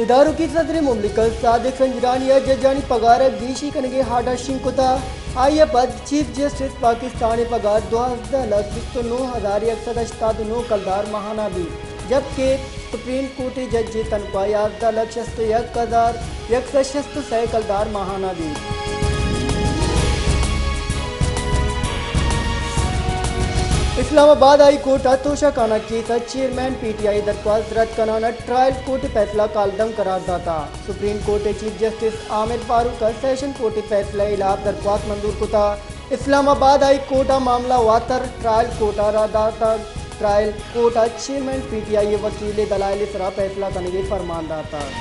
ادارکی صدر مملکت صادق سنجرانی ء ججانی پگار ء گیشی کنگے آرڈر شنگ کتا۔ آئی ء پد چیف جسٹس پاکستان ء پگار دوازدہ لکھ بیست و نو ہزار یک سد ہشتاد و نو کلدار ماہانہ بیت، جبکہ سپریم کورٹ ء جج ء تنخواہ یازدہ لکھ شست و یک ہزار یک سد شست و سئے کلدار ماہانہ بیت۔ اسلام آباد ہائی کورٹ ء توشہ خانہ کیس ء چیئرمین پی ٹی آئی درخواست رد کنان ء ٹرائل کورٹ فیصلہ کالعدم قرار داتا۔ سپریم کورٹ ء چیف جسٹس عامر فاروق ء سیشن کورٹ ء فیصلہ ء ہلاپ درخواست منظور کتا۔ اسلام آباد ہائی کورٹ ء معاملہ واتر ٹرائل کورٹ ء را داتگ۔ ٹرائل کورٹ ء چیئرمین پی ٹی آئی ء وکیل ء دلائل ء سرا فیصلہ کنگ ء فرمان داتگ۔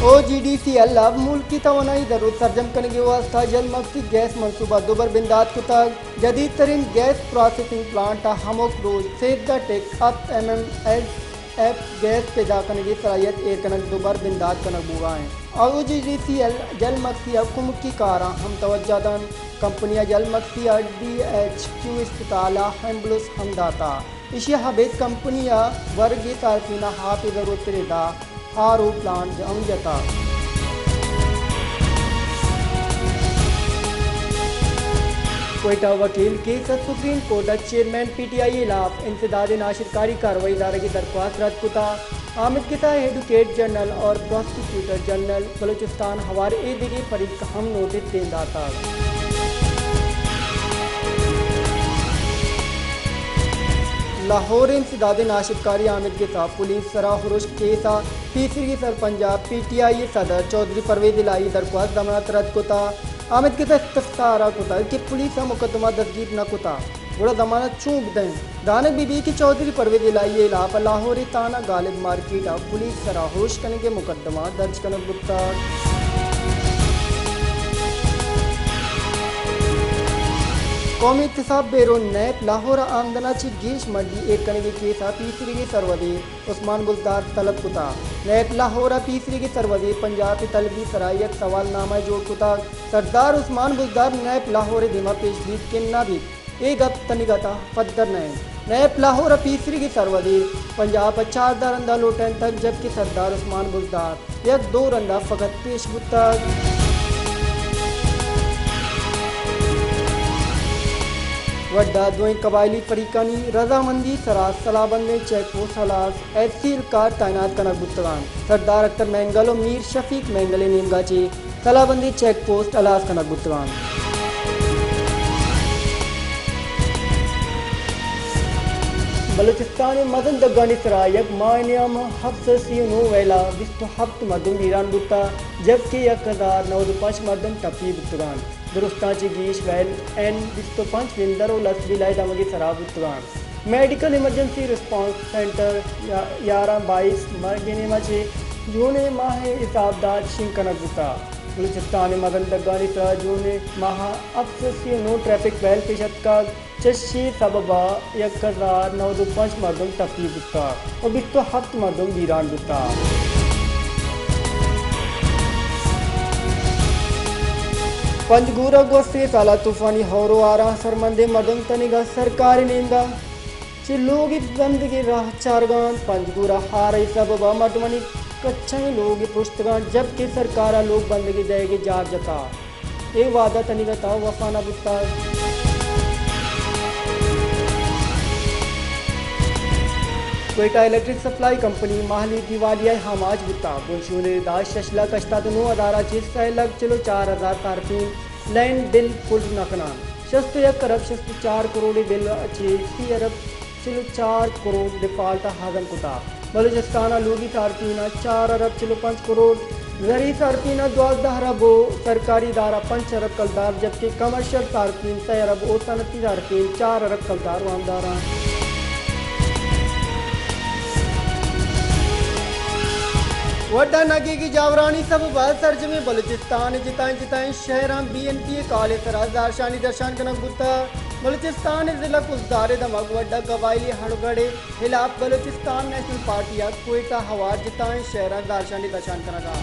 او جی ڈی سی ایل ء ملکی توانائی ضرورت سرجم کنگ ء واستہ جل مگسی گیس منصوبہ دوبر بندات کتگ۔ جدید ترین گیس پراسیسنگ پلانٹ ء ہمک روچ سیزدہ ٹیک ہپت M M S F gas پیدا کنگی صلاحیت ایر کنگ دوبر بندات کنگ بوگا انت۔ او جی ڈی سی ایل جل مگسی ء کمکی کاراں ہم توجہ دنت۔ کمپنی ء جل مگسی ء ڈی ایچ کیو اسپتال ء ایمبولینس ہم داتا۔ ایشی ء ابید کمپنی ء ورگی صارفین ء آپ ء ضرورت ردا آر او پلانٹ ہم جتا۔ کوئٹہ وکیل کیس ء سپریم کورٹ ء چیئرمین پی ٹی آئی ء ہلاپ انسداد ناشرکاری کاروائی دارگ ء درخواست رد کتا۔ آمید کسا ایڈوکیٹ جنرل اور پراسیکیوٹر جنرل بلوچستان ہوار اے دگہ فریق ہم نوٹس دیم داتگ۔ لاہور انسداد ناشرکاری آمید کسا پولیس سرا ہرشک کیسا پیسریگی سر پنجاب پی ٹی آئی صدر چوہدری پرویز الہی درخواست ضمانت رد کتا۔ آمید کسا استفسارا کتا کہ پولیس مقدمہ دستگیر نہ کتا۔ گڑا ضمانت چون بدئیں؟ دانگ بہ بیت کہ چوہدری پرویز الہی ء ہلاپ ء لاہور ء تھانہ غالب مارکیٹ ء پولیس سرا ہرشک کنگ ء مقدمہ درج کنگ بوتگ۔ قومی احتساب بیورو نیب لاہور ء آمدن ء چہ گیش مڈی ایر کنگ ء کیس ء پیسریگیں سروزیر عثمان بزدار طلب کتا۔ نیب لاہور ء پیسریگیں سروزیر پنجاب ء طلبی سرا یک سوال نامہ جوڑ کتگ۔ سردار عثمان بزدار نیب لاہور ء دیما پیش بیت کہ نہ بیت۔ اے گپ تنیگتا پدر نہ انت۔ نیب لاہور ء پیسریگیں سروزیر پنجاب ء چاردہ رندا لوٹائینتگ، جبکہ سردار عثمان بزدار یک دو رندا فقط پیش بوتگ۔ وڈا دوئیں قبائلی فریقانی رضامندی سرا سلاہ بندیں چیک پوسٹ ہلاس ایف سی اہلکار تعینات کنگ بوتگاں۔ سردار اختر مینگل و میر شفیق مینگل ء نیمگا چہ سلاہ بندی چیک پوسٹ ہلاس کنگ بوتگاں۔ بلوچستان ء مزن دگانی سرا یک ماہ ء نیام ء ہپت سد سی و نو ویلا بیست و ہپت مردم بیران بوتا، جبکہ یک ہزار نود و پنچ مردم ٹپی بوتگاں۔ درستاں چہ گیش ویل این بیست و پنچ وندر و لس بلائے دمگی سرا بوتگاں۔ میڈیکل ایمرجنسی ریسپانس سینٹر یا-، یارہ بائیس مرگ نیما چہ جون ماہ حساب داد شنگ کنگ بوتا۔ بلوچستان مزن دگانی سرا جون ماہ ہپت سد سی و نو ٹریفک ویل پیش اتکگ، چشی سببا یک ہزار نود و پنچ مردم ٹپی بوتا و بیست و ہپت مردم بیران بوتا۔ پنجگور ء گوستگیں سال ء طوفانی ہور و آراں سرمندیں مردم تنیگا سرکار ء نیمگا چہ لوگی بندگی راہ چارگاں۔ پنجگور ء ہار ء سبب ء مردمانی کچھائیں لوگ پرشتگاں، جبکہ سرکار ء لوگ بندگی دئیگ ء جار جتا، اے وعدہ تنیگا تا وفا نہ بوتگ۔ کوئٹہ الیکٹرک سپلائی کمپنی ماہلی دیوالیہ ء آماچ بوتگ۔ بنشون ء داشت شش لکھ ہشتاد و نو ہزار ء چہ سئے لکھ چل و چار ہزار صارفین لین بل پر نہ کنان۔ شست و یک ارب شست و چار کروڑ ء بل ء چہ سی ارب چل و چار کروڑ ڈیفالٹ ء ہضم کتا۔ بلوچستان ء لوگی صارفین ء چار ارب چل و پنچ کروڑ، زرعی صارفین ء دوازدہ ارب و سرکاری ادارہ پنچ ارب کلدار، جبکہ کمرشل صارفین سئے ارب و صنعتی صارفین چار ارب کلدار وامداراں۔ وڈا نگیگی جاورانی سبب ء سرجمیں بلوچستان ء جتائیں جتائیں شہراں بی این پی ء کال ء سرا زہرشانی درشان کنگ بوتگ۔ بلوچستان ء ضلع خضدار ء دمگ وڈا قبائلی ہڑگڑ ء ہلاپ بلوچستان نیشنل پارٹی ء کوئٹہ ہوار جتائیں شہراں زہرشانی درشان کنگ ء۔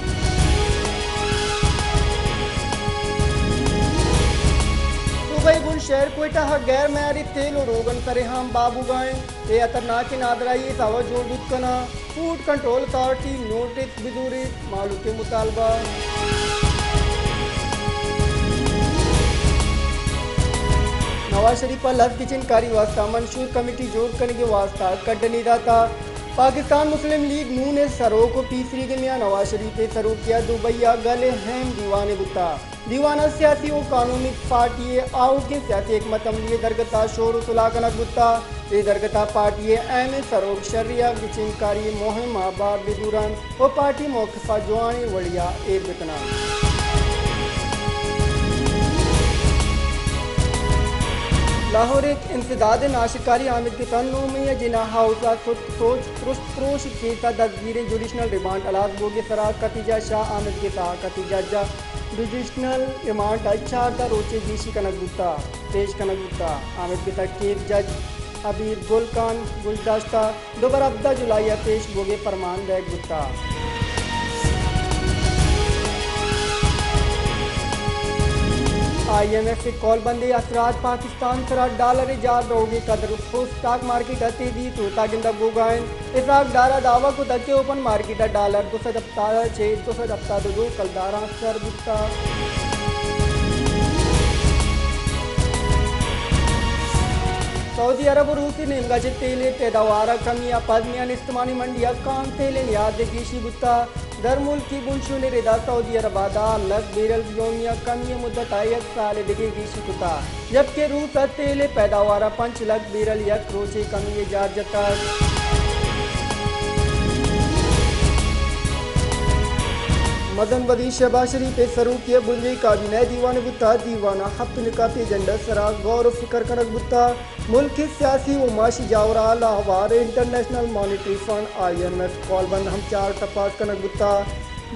تو صوبہ ءِ بن شہر کوئٹہ ءَ غیر معیاری تیل ءُ روغن سرے ہام بہا بوگا انت۔ اے ہترناکیں نادراہی ءِ سوب جوڑ بوت کناں۔ فوڈ کنٹرول اتھارٹی نوٹس بزوریت، مہلوک ءِ مطالبہ۔ نواز شریف ءَ لس گچین کاری واستہ منشور کمیٹی جوڑ کنگ ءِ واستہ کڈنی داتہ۔ پاکستان مسلم لیگ نون ءِ سروک ءُ پیسریگیں میاں نواز شریف ءِ سروکی ءَ دبئی ءَ گل ءِ اہم دیوانے بوتہ۔ دیوان ءَ سیاسی ءُ قانونی پارٹی ءِ آؤکیں سیاسی حکمت عملی ءِ درگت ءَ شور ءُ صلاح کنگ بوتہ۔ اے درگت ءَ پارٹی ءِ اہمیں سروک شری ءَ گچین کاری ءِ مہم ءَ بار بہ زورنت ءُ پارٹی موقف ءَ جوانیں وڑے ءَ ایر بہ کننت۔ لاہور ءَ انسداد ءِ ناشرکاری آمید گسا نو مئی ءَ جناح ہاؤس ءَ ستک سوچ پرشت پروش کیس ءَ دزگیریں جوڈیشنل ریمانڈ ہلاس بوگ ءِ سرا خدیجہ شاہ آمید گسا خدیجہ جاہ جوڈیشنل ریمانڈ ءَ چاردہ روچے گیشی کنگ بوتہ، پیش کنگ بوتہ۔ آمید گسا کیس جج حبیب گل خان گوشداشتہ دوبر ہبدہ جولائی ءَ پیش بوگ ءِ پرمان دئیگ بوتہ۔ آئی ایم ایف ءِ کول بندے اثرات پاکستان سرا ڈالر ءِ جار روگ ءِ قدر ءُ اسٹاک مارکیٹ ءَ تیزی سوتا گندگ بوگا انت۔ اسحاق ڈار ءَ دعوی کتگ کہ اوپن مارکیٹ ءَ ڈالر دو سد ہپتاد چہ دو سد ہپتاد ءُ دو کلداراں سر بوتگ۔ سعودی عرب ءُ روس ءِ نیمگ ءَ چہ تیل ءِ پیداوار ءَ کمی ءَ پد میان استمانی منڈی ءَ کان تیل ءِ نیاد ءَ گیشی بوتگ۔ درملکی بنشون ءِ ردا سعودی عرب ءَ دہ لکھ بیرل یومیہ کمی ءِ مدت ءَ یک سال ءِ دگہ گیشی کتگ، جبکہ روس ءَ تیل ءِ پیداوار ءَ پنچ لکھ بیرل یک روچے کمی ءِ جار جتگ۔ مزن وزیر شہباز شریف ءِ سروکی ءَ بنجاہی کابینہ ءِ دیوان بوتگ۔ دیوان ءَ ہپت نکاتی ایجنڈا ءِ سرا غور ءُ فکر کنگ بوتگ۔ ملک ءِ سیاسی ءُ معاشی جاور ءَ لاہور ءَ international monetary fund, I M F, کول بند ہم چار ٹپاس کنگ بوتگ۔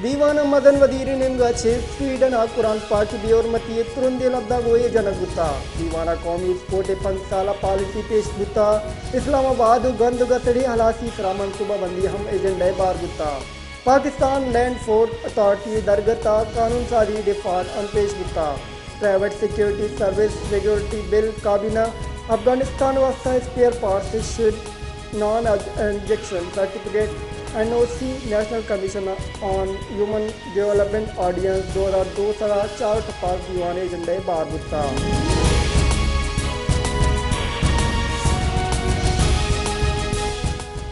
دیوان ءَ مزن وزیر ءِ نیمگ ءَ چہ سویڈن ءَ قرآن پاک ءِ بے حرمتی ءِ ترندیں لبزاں گوں اے جنگ بوتگ۔ دیوان ءَ قومی اسپورٹ ءِ پنچ سالہ پالیسی پیش بوتگ۔ اسلام آباد ءُ گند ءُ گسڑی ءِ ہلاسی ءِ سرا منصوبہ بندی ہم ایجنڈا ءِ بہر بوتگ۔ پاکستان لینڈ فورڈ اتھارٹی ءِ درگت ءَ قانون سازی ءِ ڈیفارم ہم پیش بوتگ۔ Private security service regulatory bill, کابینہ، افغانستان ءِ واستہ اسپیئر پارٹس ءِ ship, no objection certificate, N O C, national commission on human development ordinance دو ہزار دو ءِ سرا چار ٹپاس دیوان ءِ ایجنڈا ءِ بہر بوتگ۔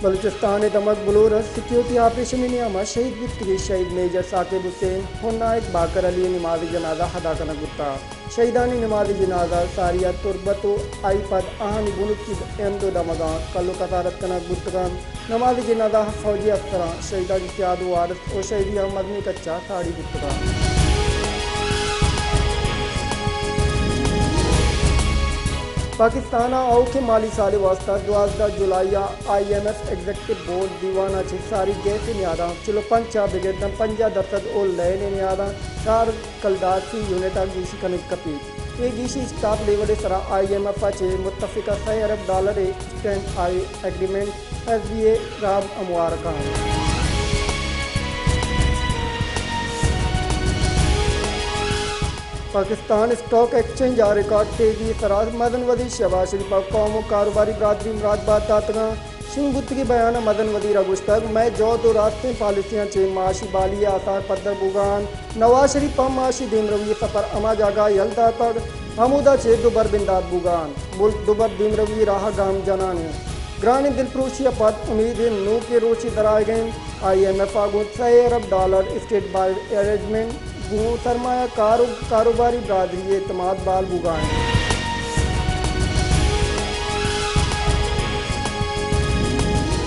بلوچستان ءِ دمگ بلور ءَ سیکیورٹی آپریشن ءِ نیام ءَ شہید بوتگیں شہید میجر ثاقب حسین ءُ نائک باقر علی ءِ نماز جنازہ ادا کنگ بوتگ۔ شہیدانی نماز جنازہ ساری ءَ تربت ءُ آئی پد آہانی بنکی ہند ءُ دمگاں کل ءُ کسارت کنگ بوتگ انت۔ نماز جنازہ ءَ فوجی افسراں، شہیدانی سیاد ءُ وارث ءُ شہیدیاں مزنیں کچ ءَ ساڑی بوتگ انت۔ پاکستان ءَ آؤکیں مالی سال ءِ واستہ دوازدہ جولائی ءَ I M F executive board دیوان ءَ چہ ساری گیس ءِ نیاداں چل ءُ پنچ ءَ بگر داں پنجاہ درسد ءُ لین ءِ نیاداں چار کلدار فی یونٹ ءَ گیشی کنگ کپیت۔ اے گیشی اسٹاپ لیول ءِ سرا آئی ایم ایف ءَ چہ متفقہ سئے ارب ڈالر ءِ standby agreement, S B A, ءِ راہ ہموار کنت۔ پاکستان اسٹاک ایکسچینج ءَ ریکارڈ تیزی ءِ سرا مزن وزیر شہباز شریف ءَ قوم ءُ کاروباری برادری ءَ مراد بات داتگ انت۔ شنگ بوتگیں بیان ءَ مزن وزیر ءَ گوشتگ، مئے جہد ءُ راستیں پالیسیاں چہ معاشی بحالی ءِ آثار پدر بوگ ءَ انت۔ نواز شریف ءَ معاشی دیمروی ءِ سفر ہما جاگہ ءَ یل داتگ، ہمودا چہ دوبر بندات بوگ ءَ انت۔ ملک دوبر دیمروی ءِ راہ ءَ گام جنان انت۔ گرانیں دلپروشی ءَ پد امیدیں نوکیں روچے در آیگ ءَ انت۔ آئی ایم ایف ءَ گوں سئے ارب ڈالر اسٹیٹ بائی ارینجمنٹ گوں سرمایہ کار ءُ کاروباری برادری ءِ اعتماد بال بوگ ءَ انت۔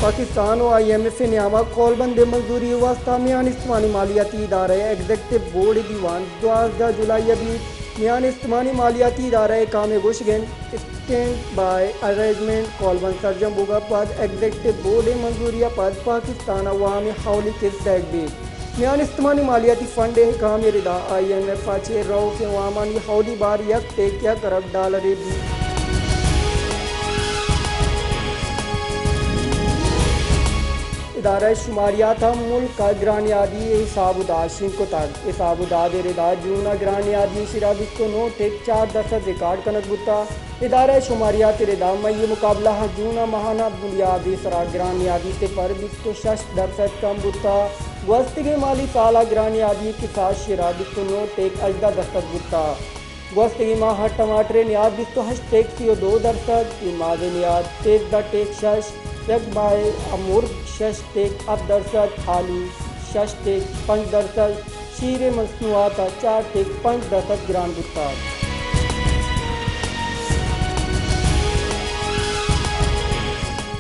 پاکستان ءُ آئی ایم ایف ءِ نیام ءَ کول بند ءِ منظوری ءِ واستہ میان استمانی مالیاتی ادارہ ءِ ایگزیکٹو بورڈ ءِ دیوان دوازدہ جولائی ءَ بیت۔ میان استمانی مالیاتی ادارہ ءِ کامے گوشگ انت، اسٹینڈ بائی ارینجمنٹ کول بند سرجم بوگ ءَ پد ایگزیکٹو بورڈ ءِ منظوری ءَ پد پاکستان ءَ وام ءِ اولی قسط دئیگ بیت۔ میان استمانی مالیاتی فنڈ ءِ کامے ءِ ردا آئی ایم ایف ءَ چہ روکیں وامانی اولی بار یک ٹیک یک ارب ڈالرے بیت۔ ادارہ شماریات ءَ ملک ءِ گران نیادی ءِ حساب ءُ داد شنگ کتگ۔ حساب ءُ داد ءِ ردا جون ءَ گران نیادی ءِ شرح بیست ءُ نو ٹیک چار درسد ریکارڈ کنگ بوتگ۔ ادارہ شماریات ءِ ردا مئی ءِ مقابلہ ءَ جون ءَ ماہانہ بنیاد ءِ سرا گران نیادی صفر بیست ءُ شش درسد کم بوتگ۔ گوستگیں مالی سال ءَ گران نیادی ءِ کساس شرح بیست ءُ نو ٹیک ہژدہ درسد بوتگ۔ گوستگیں ماہ ءَ ٹماٹر ءِ نیاد بیست ءُ ہشت ٹیک سی ءُ دو درسد، پیماز ءِ نیاد سیزدہ ٹیک شش، یک ماہ ءَ مرگ شش ٹیک ہپت درسد، آلو شش ٹیک پنچ درسد، شیر ءِ مصنوعات ءَ چار ٹیک پنچ درسد گران بوتگ۔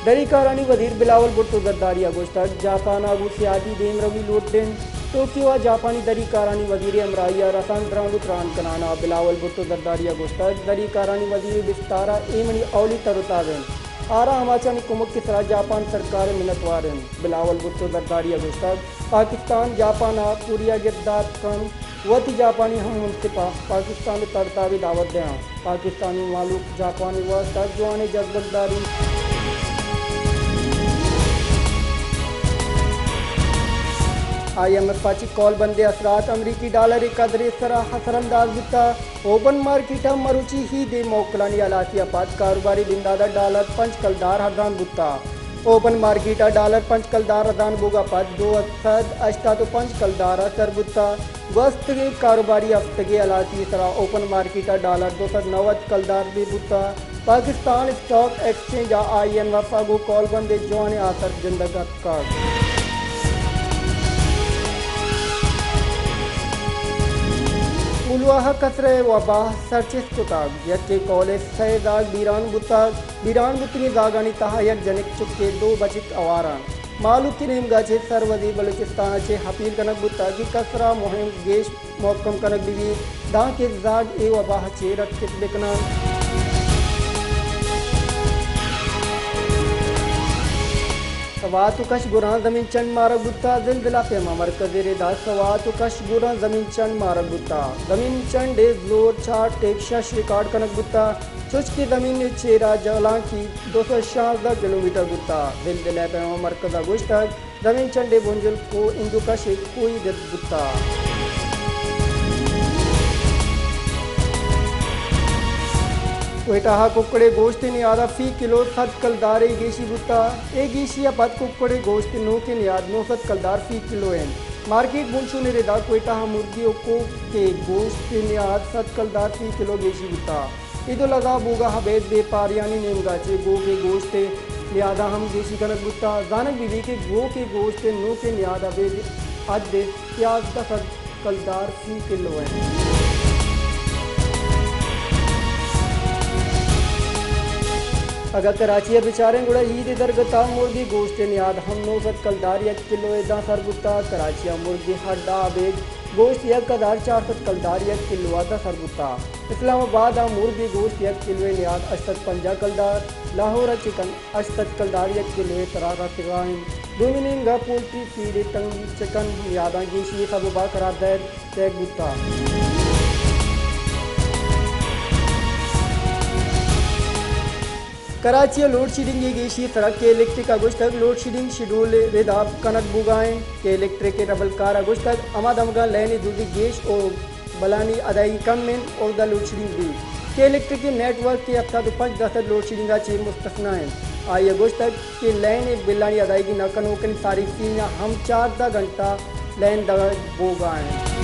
دری کارانی وزیر بلاول بھٹو زرداری ءَ گوشتگ، جاپان ءَ گوں سیادی دیمروی لوٹ انت۔ ٹوکیو ءَ جاپانی دری کارانی وزیر ءِ ہمراہی ءَ رسانکدراں گوں تران کنان ءَ بلاول بھٹو زرداری ءَ گوشتگ، دری کارانی وزیر ءِ بستار ءَ اے منی اولی تر ءُ تاب انت۔ آرا ہماچانی کمک ءِ سرا جاپان سرکار ءِ منتوار انت۔ بلاول بھٹو زرداری ءَ گوشتگ، پاکستان جاپان ءَ پوریا گردات کنت، وتی جاپانی ہم منصفاں پاکستان ءِ تر ءُ تاب ءِ دعوت دیاں۔ پاکستانی مہلوک جاپان ءِ واستہ جوانیں جذبگ داریت۔ آئی ایم ایف ءَ چہ کول بند ءِ اثرات امریکی ڈالر ءِ قدر ءِ سرا اثر انداز بوتگ۔ اوپن مارکیٹ ءَ مروچی عید ءِ موکلانی ہلاسی ءَ پد کاروباری بندات ءَ ڈالر پنچ کلدار ارزان بوتگ۔ اوپن مارکیٹ ءَ ڈالر پنچ کلدار ارزان بوگ ءَ پد دو سد ہشتاد ءُ پنچ کلدار ءَ سر بوتگ۔ گوستگیں کاروباری ہفتگے ہلاسی ءِ سرا اوپن مارکیٹ ءَ ڈالر دو سد نود کلدار بے بوتگ۔ پاکستان اسٹاک ایکسچینج ءَ آئی ایم ایف ءَ گوں کول بند ءِ جوانیں آسر گندگ ءَ اتکگ۔ کولواہ ءَ کسرہ ءِ وبا سرچست کتگ، یکے کول ءِ سئے زاگ بیران بوتگ۔ بیران بوتگیں زاگانی تہا یک جنک چکے دو بچک ہوار انت۔ مہلوک ءِ نیمگ ءَ چہ سروزیر بلوچستان ءَ چہ اپیل کنگ بوتگ کہ کسرہ ءِ مہم گیش مھکم کنگ بہ بیت، دانکہ زاگ اے وبا ءَ چہ رکت بہ کن انت۔ سوات ءُ کش گوراں زمین چنڈ مارگ بوتگ، زلزلہ پیما مرکز ءِ ردا سوات ءُ کش گوراں زمین چنڈ مارگ بوتگ۔ زمین چنڈ ءِ زور چار ٹیک شش ریکارڈ کنگ بوتگ۔ چوش کہ زمین ءِ چیرا جہلانکی دو سد شانزدہ کلومیٹر بوتگ۔ زلزلہ پیما مرکز ءَ گوشتگ، زمین چنڈ ءِ بنجل کوہ ہندوکش ءِ کوہی گد بوتگ۔ کوئٹہ ءَ ککڑ ءِ گوشت ءِ نیاد ءَ فی کلو سد کلدارے گیشی بوتگ۔ اے گیشی ءَ پد ککڑ ءِ گوشت ءِ نوکیں نیاد نو سد کلدار فی کلو انت۔ مارکیٹ بنشون ءِ ردا کوئٹہ ءَ مرگی ءُ کوک ءِ گوشت ءِ نیاد سد کلدار فی کلو گیشی بوتگ۔ اے دو لگا بوگ ءَ ابید بیپاریانی نیمگ ءَ چہ گوک ءِ گوشت ءِ نیاد ءَ ہم گیشی کنگ بوتگ۔ زانگ بہ بیت کہ گوک ءِ گوشت ءِ نوکیں نیاد ءَ ابید حد ءَ سیازدہ سد کلدار فی کلو انت۔ اگاں کراچی ءَ بچاریں گڑا عید ءِ درگت ءَ مرگی گوشت ءِ نیاد ہم نو سد کلدار یک کلو ءِ داں سر بوتگ۔ کراچی ءَ مرگی ہڈ ءَ ابید گوشت یک ہزار چار سد کلدار یک کلو ءَ داں سر بوتگ۔ اسلام آباد ءَ مرگی گوشت یک کلو ءِ نیاد ہشت سد پنجاہ کلدار، لاہور ءَ چکن ہشت سد کلدار یک کلو ءِ سرا رسگ ءَ انت۔ دومی نیمگ ءَ پولٹری فیڈ ءِ تنگی چکن نیاداں گیشی ءِ سبب ءَ قرار دئیگ بوتگ۔ کراچی ءَ لوڈ شیڈنگ ءِ گیشی ءِ سرا کے الیکٹرک ءَ گوشتگ، لوڈ شیڈنگ شیڈول ءِ ردا کنگ بوگ ءَ انت۔ کے الیکٹرک ءِ ربلکار ءَ گوشتگ، ہما دمگاں لین ءِ دزی گیش ءُ بلانی ادائیگی کم انت، اودا لوڈ شیڈنگ بیت۔ کے الیکٹرک ءِ نیٹ ورک ءِ ہپتاد ءُ پنچ درسد لوڈ شیڈنگ ءَ چہ مستثنی انت۔ آئی ءَ گوشتگ کہ لین ءِ بلانی ادائیگی نہ کنوکیں صارفین ءَ ہم چاردہ گھنٹہ لین دگ بوگ ءَ انت۔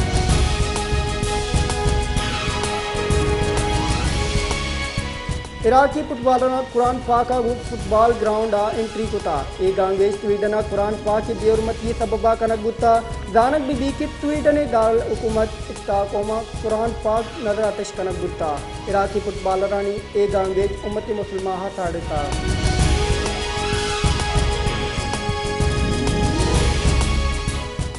عراقی فٹبالراں قرآن پاک ءَ گوں فٹبال گراؤنڈ ءَ انٹری کتگ۔ اے گامگیج سویڈن ءَ قرآن پاک ءِ بے حرمتی ءِ سبب ءَ کنگ بوتگ۔ زانگ بہ بیت کہ سویڈن ءِ دارالحکومت اسٹاک ہوم ءَ قرآن پاک نظر اتش کنگ بوتگ۔ عراقی فٹبالرانی اے گامگیج امت مسلمہ ءَ ساڑتگ۔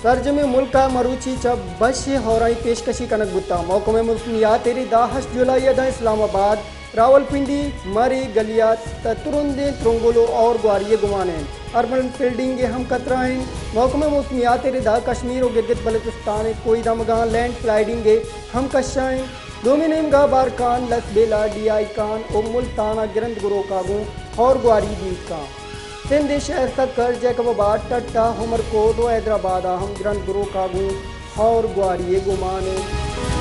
سرجمیں ملک ءَ مروچی چہ بش ءِ ہورانی پیشکشی کنگ بوتگ۔ محکمہ موسمیات ءِ ردا ہشت جولائی ءَ داں اسلام آباد، راولپنڈی، مرے، گلیات ءَ ترندیں ترنگل ءُ ہور گواری ءِ گمان انت۔ اربن فلڈنگ ءِ ہم خطرہ انت۔ محکمہ موسمیات ءِ ردا کشمیر ءُ گلگت بلوچستان ءِ کوہی دمگاں لینڈ سلائیڈنگ ءِ ہم خدشہ انت۔ دومی نیمگ ءَ بارکھان، لسبیلہ، ڈی آئی خان ءُ ملتان ءَ گرند گروک ءَ گوں ہور گواری بیت کنت۔ سندھ ء شہر سکھر، جیکب آباد، ٹٹہ، عمر کوٹ و حیدرآباد ء ہم گرند گروک ء گوں ہور گواری ء گمان انت۔